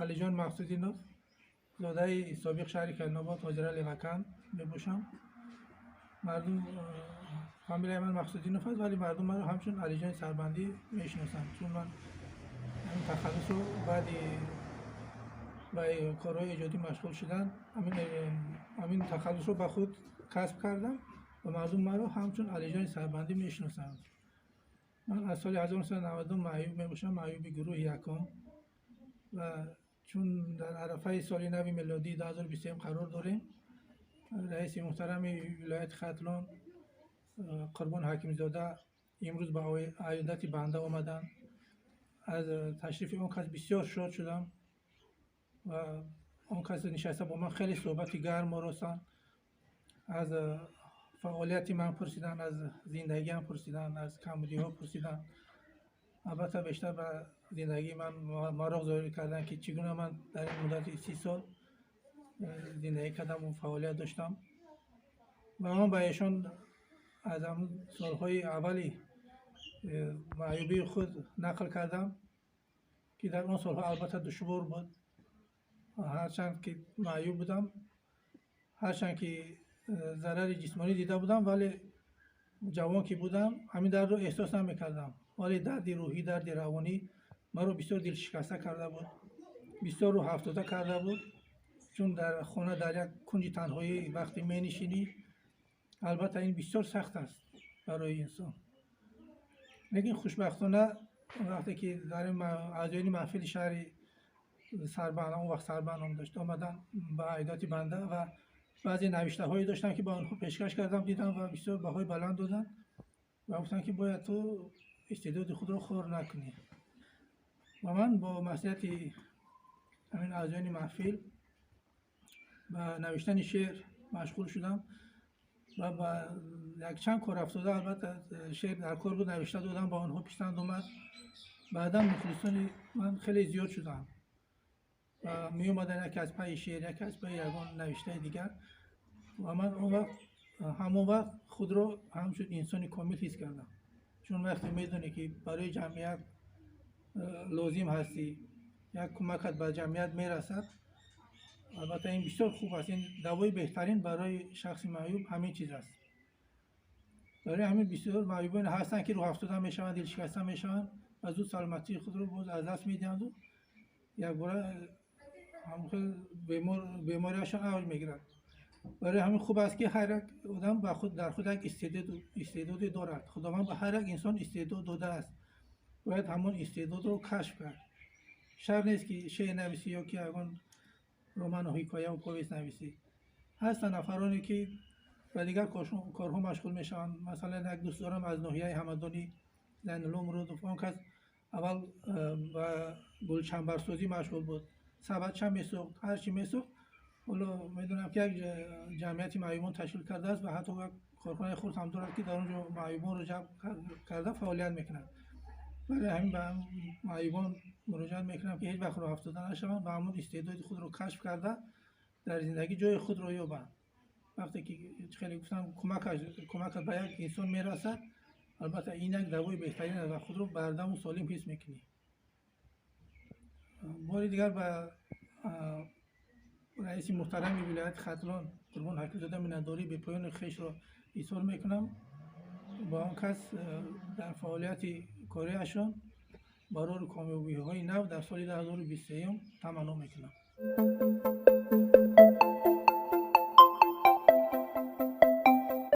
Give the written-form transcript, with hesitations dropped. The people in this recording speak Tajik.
Алиҷон Мақсудинов, зодаи собиқ шаҳри Калинобод, ҳозира Левакант мебошам. Мардум, фамилияи ман Мақсудинов аст, вале мардум маро ҳамчун Алиҷони Сарбандӣ мешиносанд, чун ман ҳамин тахаллусро баъди ба корҳои эҷодӣ машғул шудан ҳамин тахаллусро ба худ касб кардам ва мардум маро ҳамчун Алиҷони Сарбандӣ мешиносанд. Ман аз соли 1992 маъюб мебошам, маъюби гурӯҳи якум. Ва чун дар арафаи соли нави мелодии 2023 қарор дорем, раиси муҳтарами вилояти Хатлон Қурбон Ҳакимзода имрӯз ба аёдати банда омаданд. Аз ташрифи он кас бисёр шод шудам ва он кас нишаста бо ман хеле суҳбати гарм оростанд. Аз фаъолияти ман пурсиданд, аз зиндагиам пурсиданд, аз камбудиҳо пурсиданд. Албатта, бештар ба зиндагии ман мароқ зоҳир карданд, ки чӣ гуна ман дар ин муддати 30 сол зиндагӣ кардаму фаъолият доштам. Ва ман ба эшон аз ҳамун солҳои аввали маъюбии худ нақл кардам, ки дар он солҳо албатта душвор буд. Ҳарчанд ки маъюб будам, ҳарчанд ки зарари ҷисмонӣ дида будам, вале ҷавон ки будам, ҳамин дардро эҳсос намекардам. Вале дарди рӯҳӣ, дарди равонӣ маро бисёр дилшикаста карда буд, бисёр рӯҳафтода карда буд. Чун дар хона, дар як кунҷи танҳоӣ вақте менишинӣ, албатта, ин бисёр сахт аст барои инсон. Лекин хушбахтона, вақте ки дар аъзоёни маҳфили шаҳри Сарбанд, он вақт Сарбанд ном дошт, омаданд ба аёдати банда ва баъзе навиштаҳое доштам, ки ба онҳо пешкаш кардам, дидам ва бисёр баҳои баланд доданд ва гуфтанд, ки бояд ту истеъдоди худро хор накунӣ. Ва ман бо маслиҳати ҳамин аъзоёни маҳфил ба навиштани шеър машғул шудам ва ба якчанд кор афтода. Албатта, шеър дар кор буд, навишта додам, ба онҳо писанд омад. Баъдан мухлисони ман хеле зиёд шуданд ва меомаданд яке аз пайи шеър, яке аз пайи ягон навиштаи дигар. Ва ман он вақт, ҳамон вақт худро ҳамчун инсони комил ҳис кардам, чун вақте медонӣ, ки барои ҷамъият лозим ҳастӣ, як кӯмакат ба ҷамъият мерасад, албатта, ин бисёр хуб аст. Ин давои беҳтарин барои шахси маъюб ҳамин чиз аст. Барои ҳамин бисёр маъюбоне ҳастанд, ки рӯҳафтода мешаванд, дилшикаста мешаванд ва зуд саломатии худро боз аз даст медиҳанду якбора ҳамхел бемориашон авҷ мегирад. Барои ҳамин хуб аст, ки ҳар як одам ба худ, дар худ як истеъдоде дорад. Худованд ба ҳар як инсон истеъдод додааст, бояд ҳамон истеъдодро кашф кард. Шарт нест, ки шеър нависӣ ё ки ягон роману ҳикояву повесть нависӣ. Ҳастанд нафароне, ки ба дигар корҳо машғул мешаванд. Масалан, як дӯст дорам аз ноҳияи Ҳамадонӣ, Зайнулло Муродов. Он кас аввал ба гулчамбарсозӣ машғул буд, сабадча месохт, ҳар чӣ месохт. Ҳоло медонам, ки як ҷамъияти маъюбон ташкил кардааст ва ҳатто як корхонаи хурд ҳам дорад, ки дар он ҷо маъюбонро ҷамъ карда фаъолият мекунад. Барои ҳамин ба маъюбон муроҷиат мекунам, ки ҳеҷ вақт роҳафтода нашаванд ва ҳамон истеъдоди худро кашф карда, дар зиндагӣ ҷои худро ёбанд. Вақте ки, хеле гуфтам, кӯмакат ба як инсон мерасад, албатта, ин як давои беҳтарин аст ва худро бардаму солим ҳис мекунӣ. Бори дигар ба раиси муҳтарами вилояти Хатлон Қурбон Ҳакимзода миннатдории бепоёни хешро изҳор мекунам. Ба он кас дар фаъолияти кориашон барору комёбиҳои нав дар соли 2023 таманно мекунам.